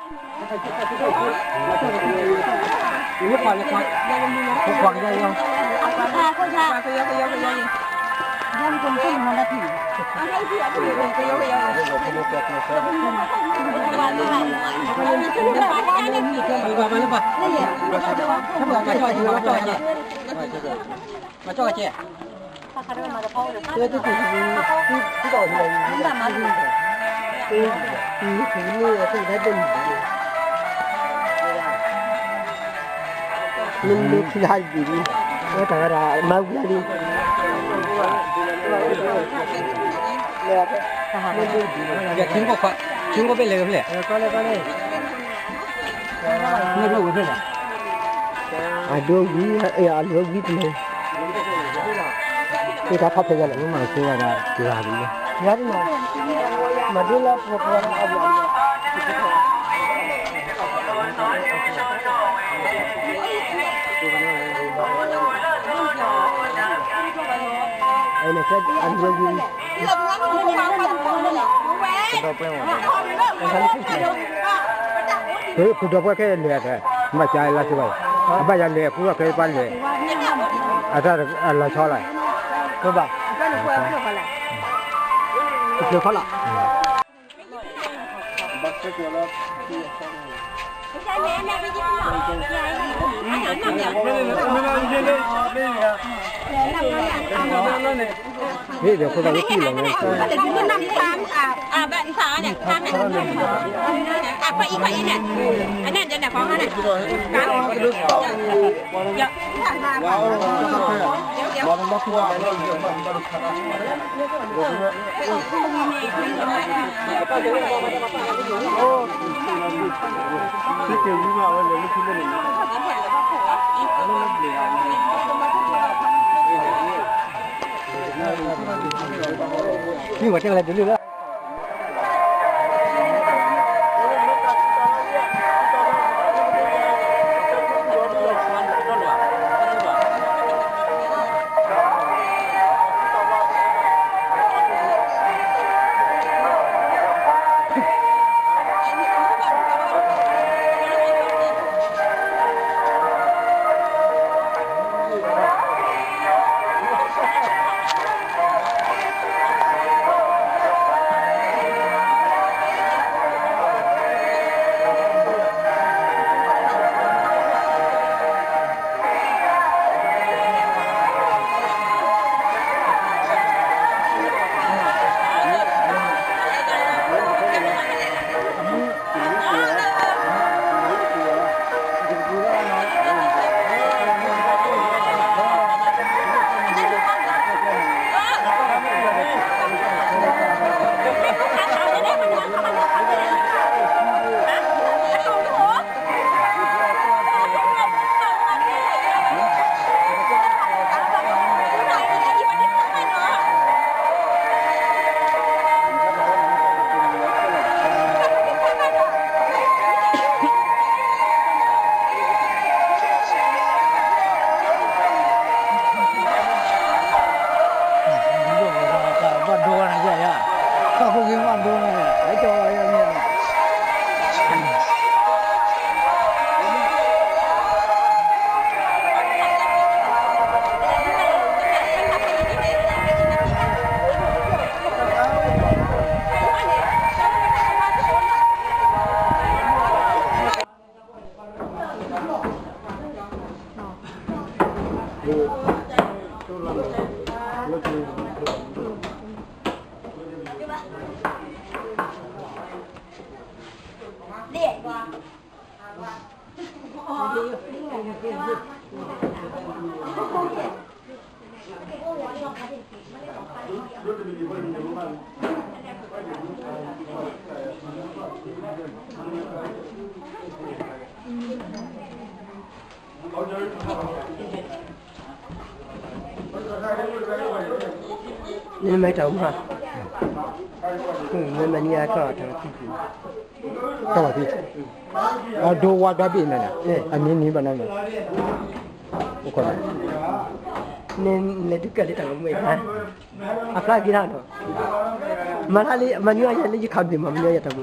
မ့ၢ်မ့ၢ်ဖံလၢဟးတဘျုးလံ, ဝဲတၢ်ဝဲဒၣ်မၤဝံၤလံ, ထံကိၣ်ဖဲလဲၣ်ဖဲလဲၣ်, အဒိဝံၤ, အလီၤဝံၤတလဲ, တၢ်ဖးဖဲညါန့ၣ် မၤဆိဝဲဒၣ်တဂၤလံ, ယၤဒ်န့ၣ်, မၤဒ်လၢပှၤပှၤ ဖုဒီပုၢ်ဝဲၢ်ခဲလၢာ်, ဘၣ်ကၠီလၢ်စ့ၢ်ကီး, အဘၣ်ယၤလဲၤကူအခဲပှၤလဲၤ, အတၢ်အလီၤဆီလီၤ, ဘၣ်, ကဖျိးခီလီၤ. မ့ၢ်ဒီးခိၣ်သးဝဲကံၣ်လီၤဝဲ, မ့ၢ်ဝဲတဲဝဲလၢဒုးလၢ နမ့ၢ်တၢ်မၤ, မ့ၢ်မနုၤအကီၢ်တၢ်သံ, တၢ်သံ, အဒိဝါဒွးဘ့ၣ်မ့ၢ်န့ၣ်, အမံၤမံၤဘၣ်နီၤ, နလဲၤဒုးကဲလၢတၢ်ကမၣ်, အဖျါက့ၤတၢ်နီၤ, မၤတၢ်လၢ မနုၤအယၤလၢယခးဘ့ၣ်မး မနုၤအယၤတၢ်မၤ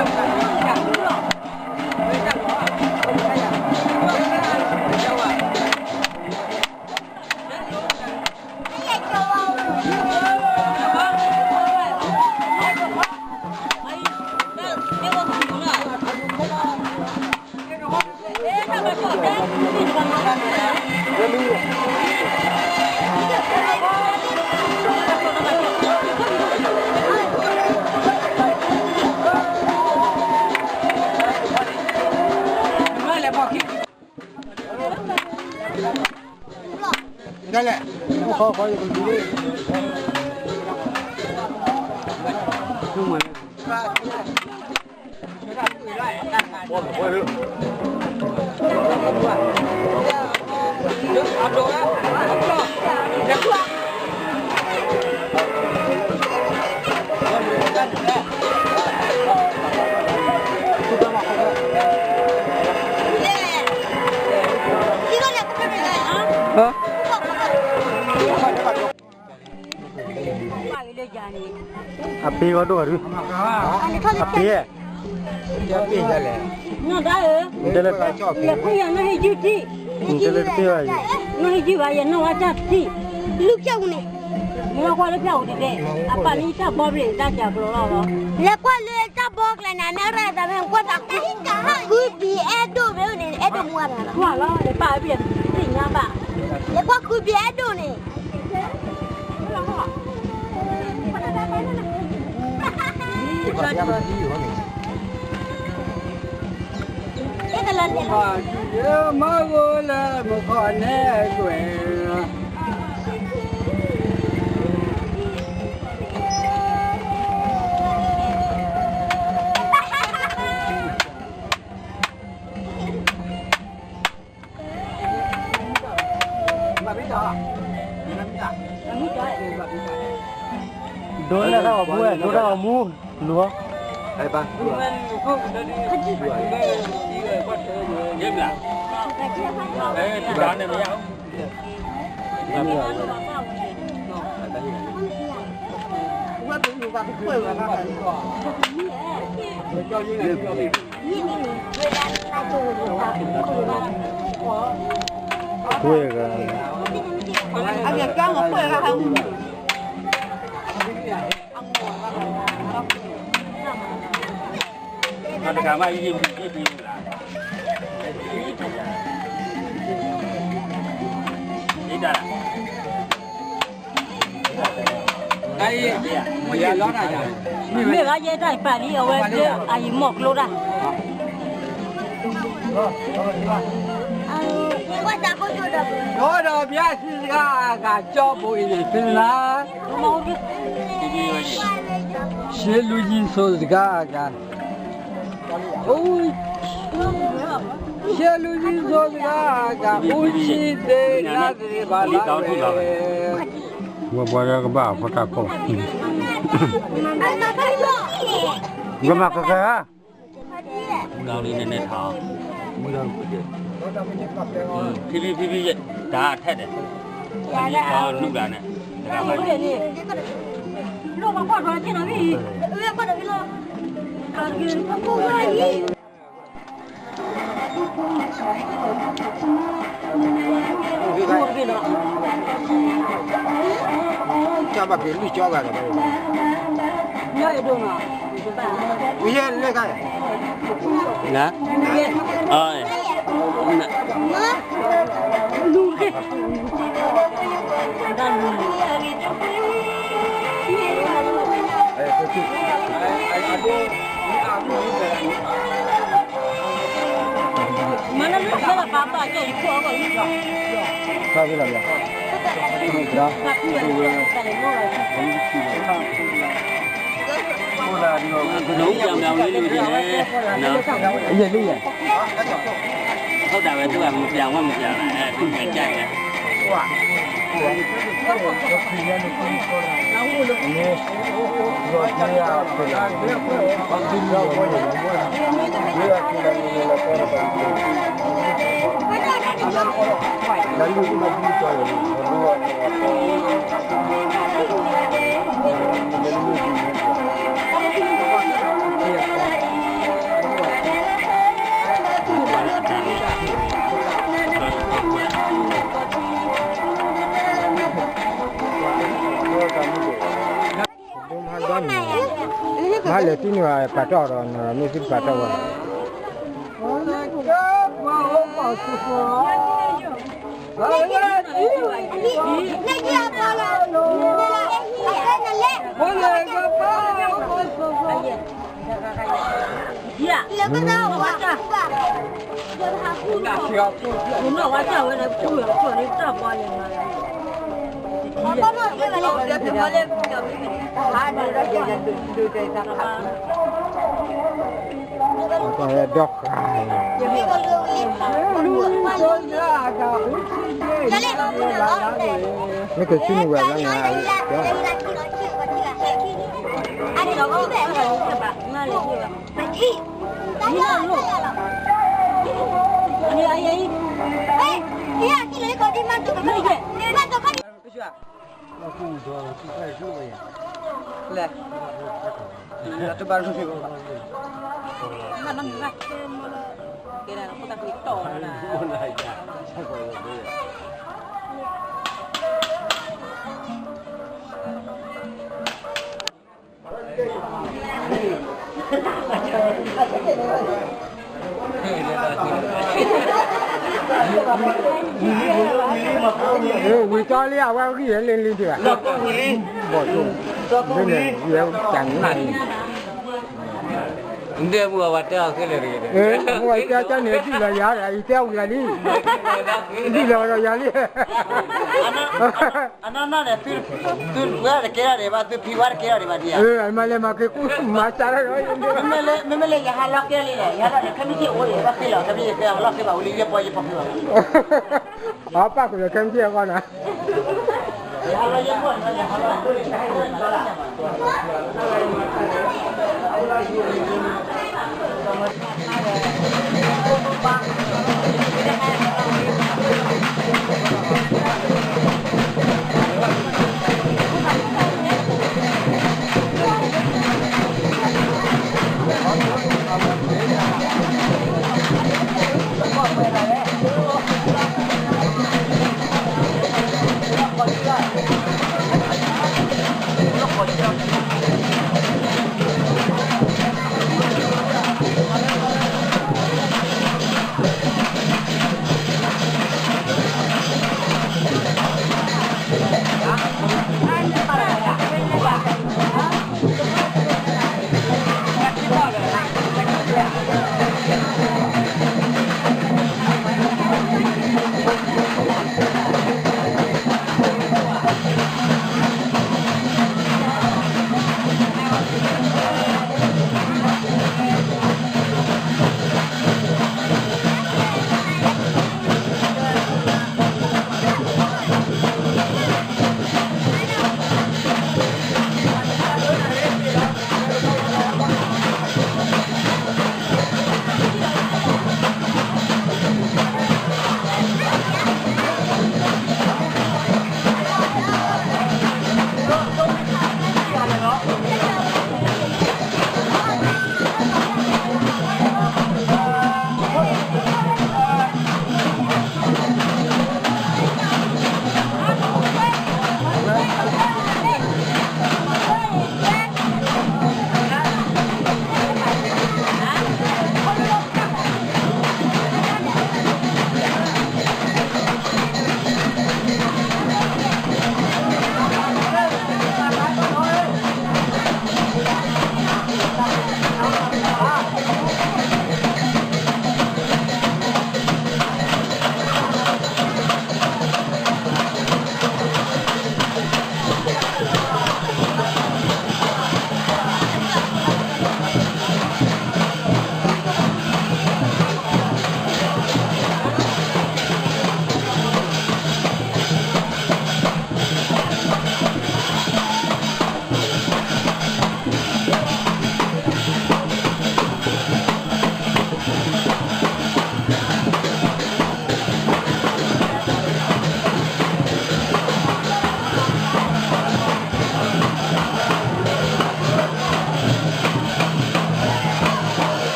ဒ်လဲၣ်, အပ့ၤဂီၢ်ဒိၣ်ဂၤဒု, အပ့ၤ, အပ့ၤ, နီၢ်ဒါဧၢ, နတဲလၢတပ့ၤဘၣ်ယၤ, နီၢ်ဟံၣ်ယုၢ်ဘၣ်ယဲ နီၢ်ဝါတၢ်ထံၣ်, လူၤဖၠၣ်ပူၤန့ၣ်, မ့ၢ်ကွၢ်လၢဖၠၣ်ပူၤတဒဲး, အပာ်န့ၢ်တၢ်ဘီဘျ့ၣ်တၢ်စှၤကျိၤလီၤလီၤ, လဲၤကွၢ်လၢတၢ်ဘီကျဲနၤ မ့ၢ်ရၣ်သးမ့ၢ်ကွၢ်သး, ဃုဘံအဲၣ်ဒိၣ်မ့ၢ်န့ၣ် အဲၣ်ဒိၣ်မူအါဘၣ်, ကွၢ်လီၤ လဲၤပာ်ဝဲဘျဲၣ်သ့ၣ်ညါဘၣ်, လဲၤကွၢ်ဃုဘံအဲၣ်ဒိၣ်န့ၣ် မၤဂိၢ်လၢမုၢ်ခီၣ်နဲကွဲၢ် ဒိးတၢ်ဂီၤမူ, ဒိးတၢ်ဂီၤမူ, လူၤ, ကွဲၢ်ဂၤ တဂၤမး ယံာ်ယံာ်မူလၢ်, ယံာ်တၢ်လၢ်, မ့ၢ်ဘၣ်ယဲတၢ်ပာ်လံ အဝဲသ့ၣ်အယံာ်မီၢ်ကျိတၢ် ဒီးဘုရားရှိခိုးစကားအဂၤ ကၠီဘိအံၤန့ၣ် ဖဲနၤ ရှေးလူကြီးဆိုစကားအဂၤ, အိုး, ရှေးလူကြီးဆိုစကားအဂၤ, ဦးရှိသေးနတ်တွေပါလားဝဲ, ဝဲပှၤကဘၣ်အဖီတၢ်ခိၣ်, ကမၤကကဲဧါ မူဒါလံန့ၣ်န့ၣ်ထီၣ်, ဖံဖံဖံဖံ, တၢ်ထဲ့ဒဲး, ဖံဖံထီၣ်နုာ်ဂၤန့ၣ်, တဂၤဘၣ်, လိၣ်ဘၣ်ကွၢ်ထွဲက့ၤနီၤဖံ, အၢကွၢ်ထွဲက့ၤလီၤ, ကဘၣ်က့ၤလွံၢ်ကၠီဂၤဒီး, ဝံၤယဲလၢကါ, န, အ, ယဲလံယဲ, ဟုတ်တာပဲ သူကမပြောင်းဝဲမပြောင်းလာ အဲ သူကကြိုက်တယ် ဒီး မ့ၢ်လဲၤတံၢ်န့ၢ်ဘၣ်ပာ်တီၢ်ဒီး နီၢ်မ့ၢ်သ့ၣ်ပာ်တီၢ်ဝဲ ဒီးဃာ် မ့ၢ်ကဆူနုာ်ဝဲလၢနၤ လဲၣ်, တဘၣ်ရူၢ်န့ၣ်ဘၣ်, မ့ၢ်နမ့ၢ်ဘၣ်တဲမ့ၢ်လၢ ကဲဒၣ်လၢဖိသၣ်ဃံတီၢ်ဝဲဒၣ်, ဝံၤတီလံ အဝဲဂံၢ်ဟဲလံလံဒံးဘၣ်, ဘီၣ်ဆိ, ဒ်န့ၣ် ယဲတၢ်နးန့ၣ် ဒဲမုၢ်အဝဲတဲအီၤခဲလၢာ်တဂ့ၤ, မ့ၢ်ဝဲတဲကန့ၣ် ဒ်လီၤယၤဒီး ယတဲဝံၤလံ, ဒ်လီၤဒီးယၤလံ, အနီၢ်နီၢ်န့ၣ် သုဝဲတကဲထီၣ်ဒံးဘၣ်, သုဖံဝဲတကဲထီၣ်ဒံးဘၣ်ဒံးဧါ, မၤလဲၤမၤက့ၤကူၣ်မၤစၢ်ထီၣ်, မ့မ့ၢ်လၢယဟးလီၤကဲလံလဲၣ်, ယဟးလီၤန့ၣ် ခဲမုၢ်ဆ့ၣ်အိၣ်ဒံး ဘၣ်ဃ့လီၤ, ခဲမုၢ်ဆ့ၣ်တဲအလီၤဃ့ဘၣ်ဝံၤလံ ယဲပီယဲပီဃ့ဘၣ်, အပၣ်ကွံာ်လီၤ ခဲမုၢ်ဆ့ၣ်အဂီၢ်နီၤ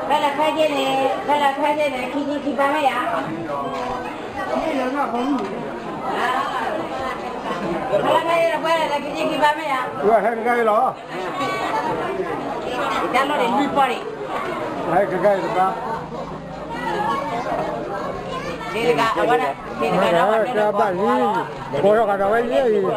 ဖဲလၢဖဲက့န့ၣ် ဖဲလၢဖဲက့န့ၣ် ခံဆံခံဘၣ်မ့ၢ်ဧါ. ဖဲလၢဖဲက့န့ၣ် ပှဲၤလၢခံဆံခံဘၣ်မ့ၢ်ဧါ. ဟဲကကဲလီၤ. တၢ်လီၢ်န့ၣ်လွံၢ်ပီၢ်န့ၣ် ဟဲကကဲတဘၣ် ဒ်တဂၤအဝဲဒၣ် ဒ်တဂၤ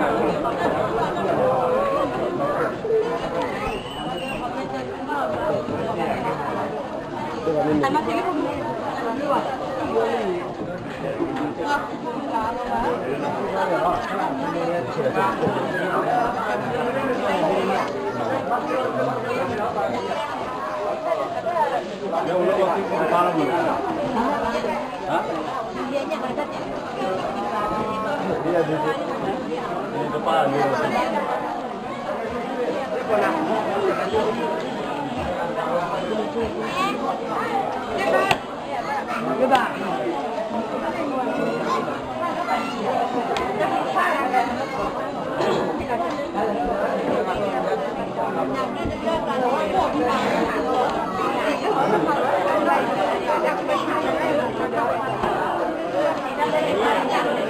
ဒီး ကဘၣ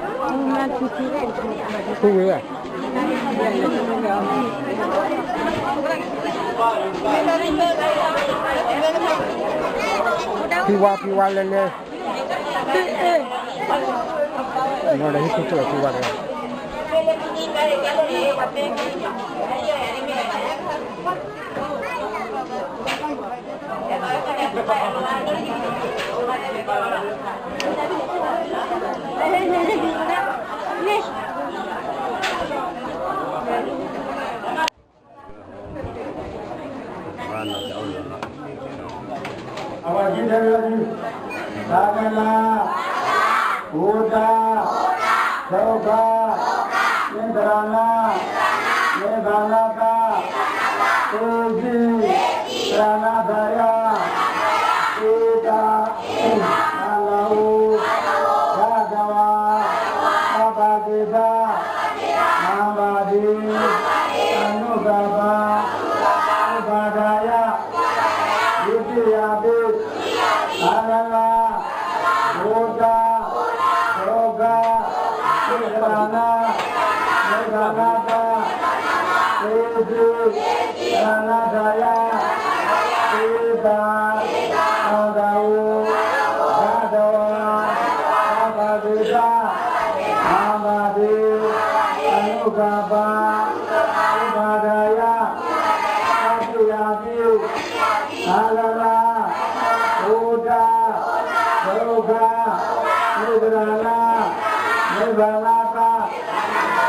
်လံ ဖိထီၣ်ကဒီးဝဲလံအံၤ တၢ်လၢလိၣ်ကလံ ဖံဝါ ဖံဝါလဲၤလဲၤ မ့ၢ်ဒီးဟံၣ်ဖိကီၢ်ဖံဝါတဂၤ အဝဲက့ၤတဲဝဲဒၣ် တၢ်ကလၤ အိၣ်တၢ် ဒိၣ်ကါ မ့ၢ်တရၤနါ မ့ၢ်ဘၣ်နါတၢ် အ့ၣ်ကံ တရၤနါတၢ်ယါ အ့ၣ်တၢ် အလၤအိၣ် တၢ်ဒဝါ တၢ်ဘၣ်ဒ့တၢ် မၤဘၣ်ဒ့ အနုကပၤ ဘၣ်ဒယါ ဒုတိယဘ့ၣ် အလလါ အိၣ်တၢ် ဒိၣ်ကါ မ့ၢ်တရၤနါ မ့ၢ်ဘၣ်နါတၢ် အ့ၣ်ကံ တရၤနါတၢ်ယါ အ့ၣ်တၢ် အလၤအိၣ် တၢ်ဒဝါ တၢ်ဘၣ်ဒ့တၢ် မၤဘၣ်ဒ့ အနုကပၤ ဘၣ်ဒယါ တတိယဘ့ၣ် အလလါ အိၣ်တၢ် ဒိၣ်ကါ မ့ၢ်တရၤနါ မ့ၢ်ဘၣ်နါတၢ် အ့ၣ်ကံ တရၤနါတၢ်ယါ အ့ၣ်တၢ် တၢ်ဒဝါ တၢ်ဒဝါ တၢ်ဘၣ်ဒ့တၢ် မၤဘၣ်ဒ့ အနုကပၤ ဘၣ်ဒယါ ဘၣ်ဒ့ အက့ၤလၢယၤ တၢ်လၢလၢ အိၣ်တၢ် ဒိၣ်ကါ မ့ၢ်တရၤနါ မ့ၢ်ဘၣ်နါတၢ်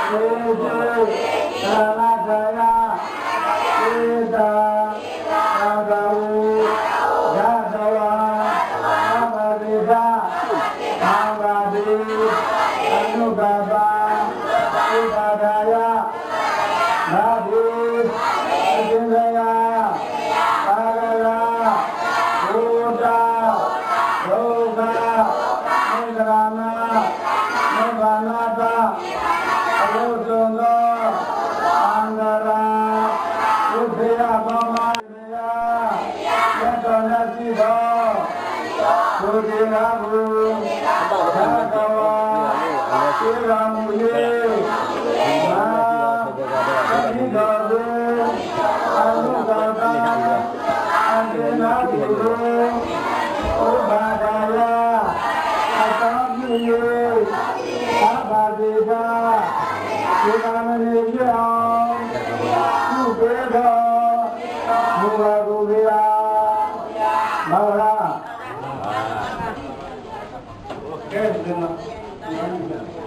အလီၢ်စိၤလီၤ အန္တရာယ် အိၣ်ဖဲအဘီမါ မ့ၢ်ယါ မ့ၢ်တီနါစံးဒီး သုးက့ၤလၢပူၤ တၢ်ကဝါ သုးရၤမုၢ်လ့ မၤ အမံၤဒီးသု အနုကပၤ အက့ၤနါပူၤသု အိၣ်ဘၣ်ဒၣ်ယၤ အသးမုၢ်လ့ အဘၣ်ဒ့တၢ် သုးရၤမုၢ်လ့ယဲၢ်အီၤ သုးက့ၤဒီး မုၢ်ဂၤကိၣ်က့ၤယၤ ဘၣ်ဝဲဒၣ် အခံဆွံဒီး လၢဘၣ်ညီခံဒီး ညီတံၢ်ဒီးခံဆူဒီး မ့ၢ်ဆၢဝံၤလံ နဝံၤဘၣ်အံၤ တဘ့ၣ်တဘၣ်န့ၣ် မၤန့ၢ်တဲာ်တဖျၢၣ်ထူန့ၣ် ပှၤလၢတဲာ်ပူၤန့ၣ် တၢ်နီၢ်ဘၣ်ကဒီးပ့ၢ်အလူၤကၠီၣ်အလီၢ်တဘၣ်ဘၣ် တၢ်လီၢ်တလဲၢ်ဘၣ်,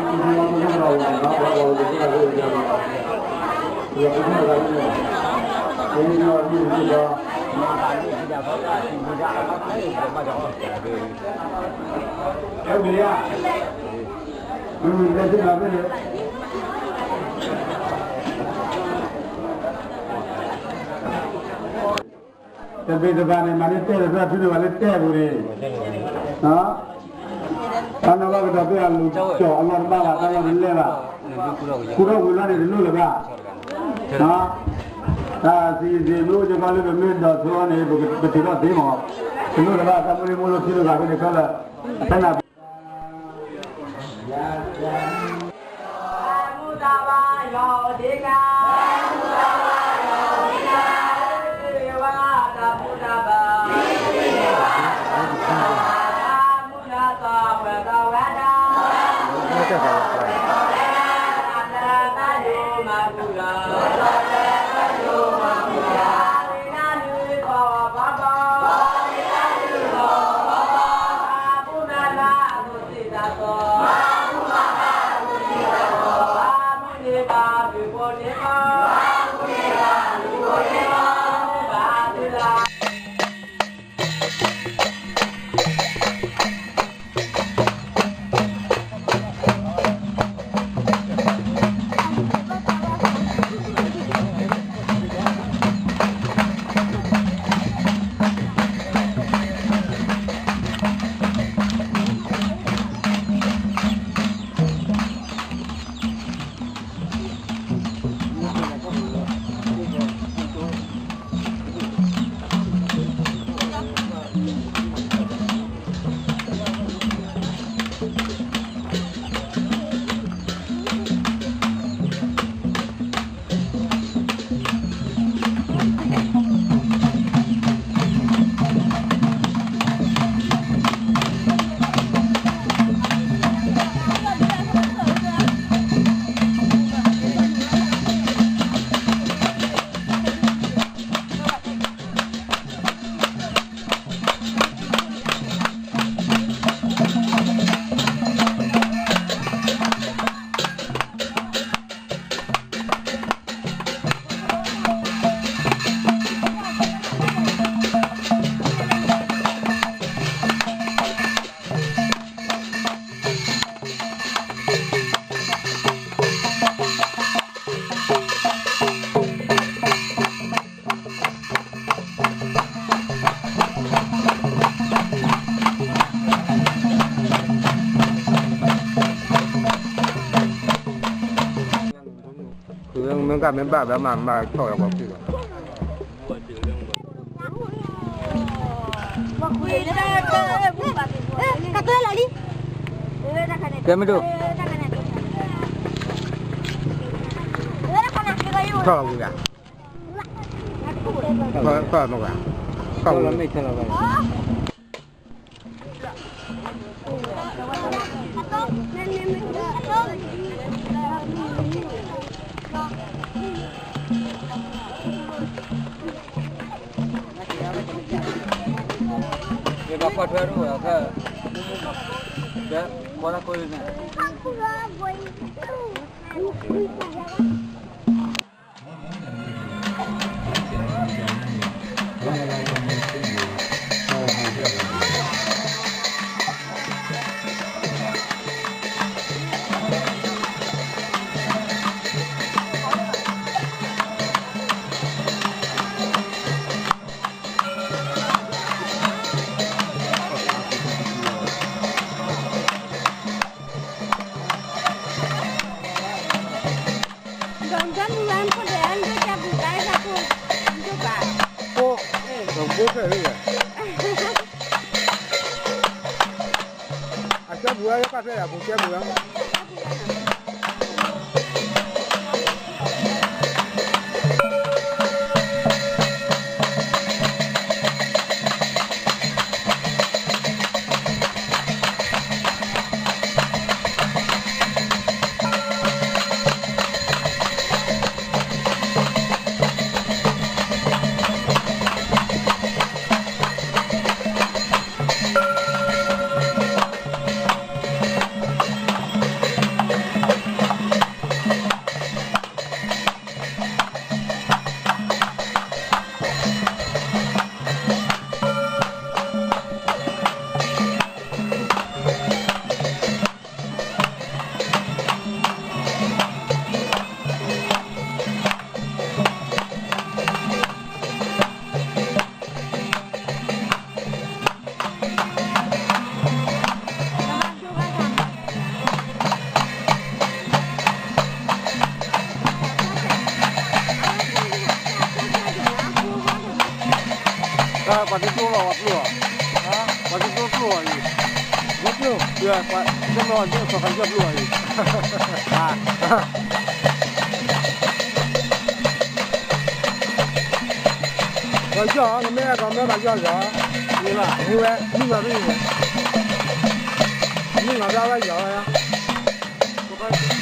ကူထီၣ်ဝံၤလီၤန့ၣ် တလိၣ်လၢၤဘၣ်, တၢ်စံးစ့ၢ်မ့ၢ်အိၣ်ကီလၢပမ့ၢ်ဒိးဆိန့ၣ် ပတုၤထီၣ်သ့မး, တလိၣ်လၢၤဘၣ် တၢ်မ့ၢ်မ့ၢ်လိၣ်ထံလိာ်သးဖဲန့ၣ်ခဲလၢာ်, တၢ်နၢ်ပၢၢ် မ့ၢ်ကမ့ၢ်ဘၣ်ဘၣ်မၤမၤထီၣ်ဝဲပှၤဖုၣ်လီၤ. ကဲမ့ၢ်ဒိၣ်, ထီၣ်လီၤဝံၤဘၣ်, ထီၣ်လီၤမ့ၢ်ဝဲ, ထီၣ်လီၤမ့ၢ်ထဲလီၤဘၣ်. အကဲပူၤဝဲ ပာ်ဖျဲးယၤပူၤ ကဲပူၤဝဲ. ပှၤတကျိလီၤဝဲကျိလီၤ, ပှၤတကျိကျိလီၤအံၤ. ယီၢ်ပျိၢ်, တမ့ၢ်အီၤဒ်သိးခီယီၢ်ပျိၢ်အံၤ, ပယီၢ် ကမ့ၢ်အဲၣ်ကီမ့ၢ်ဘၣ်ယီၢ်ယီၢ်, မ့ၢ်ဘၣ် မ့ၢ်ဝဲ မုၢ်လီၤဒ်အံၤ, မုၢ်လီၤဒ်ဝဲယီၢ်ဝဲ, ပက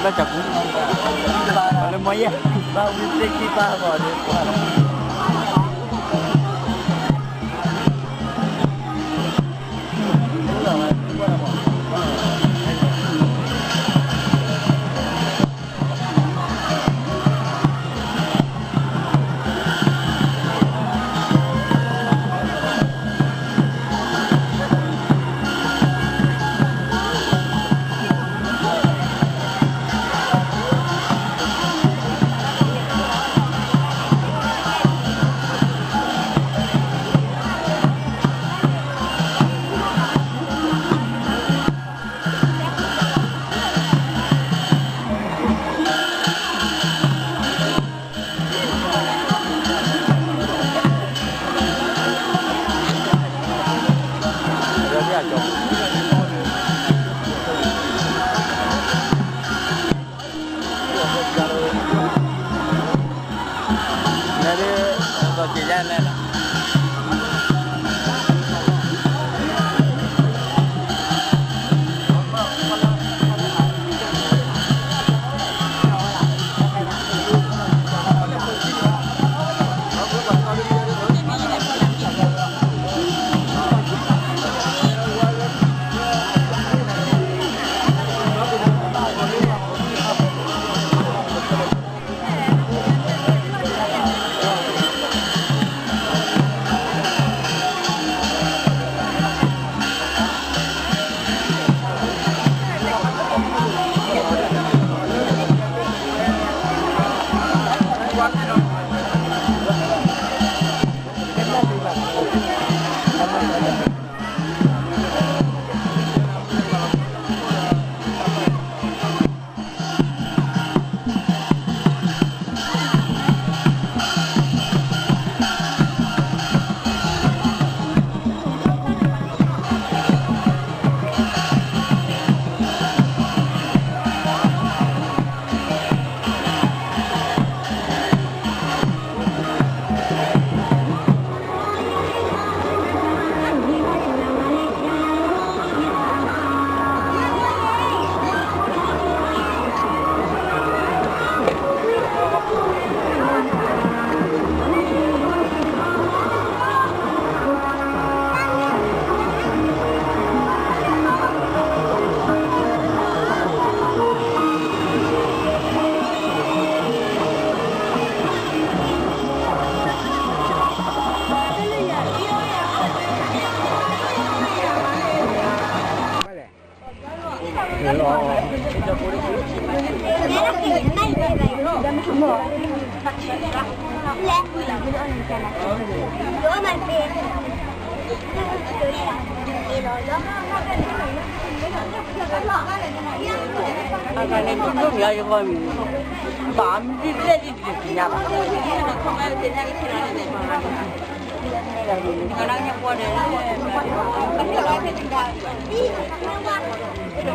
ဘၣ်ကကူ, ဘၣ်လၢမီယဲၢ်, ဘၣ်ဝံသ့ၣ်ခံပၢ်ဂီၤန့ၣ်, မ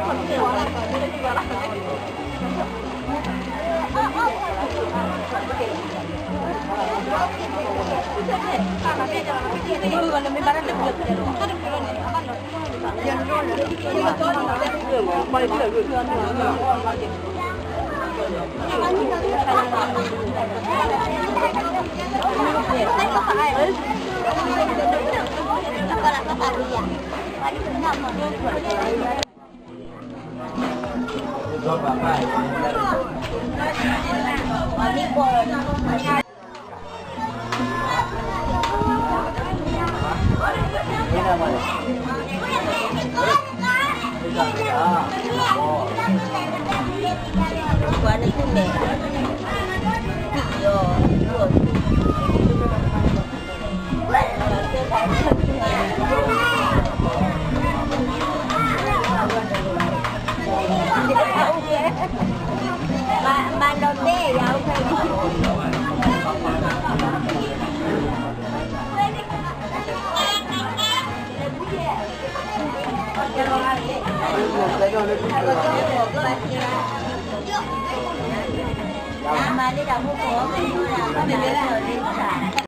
ၤလၢတၢ်မူခိၣ်အီၤ မ့ၢ်မ့ၢ်လၢ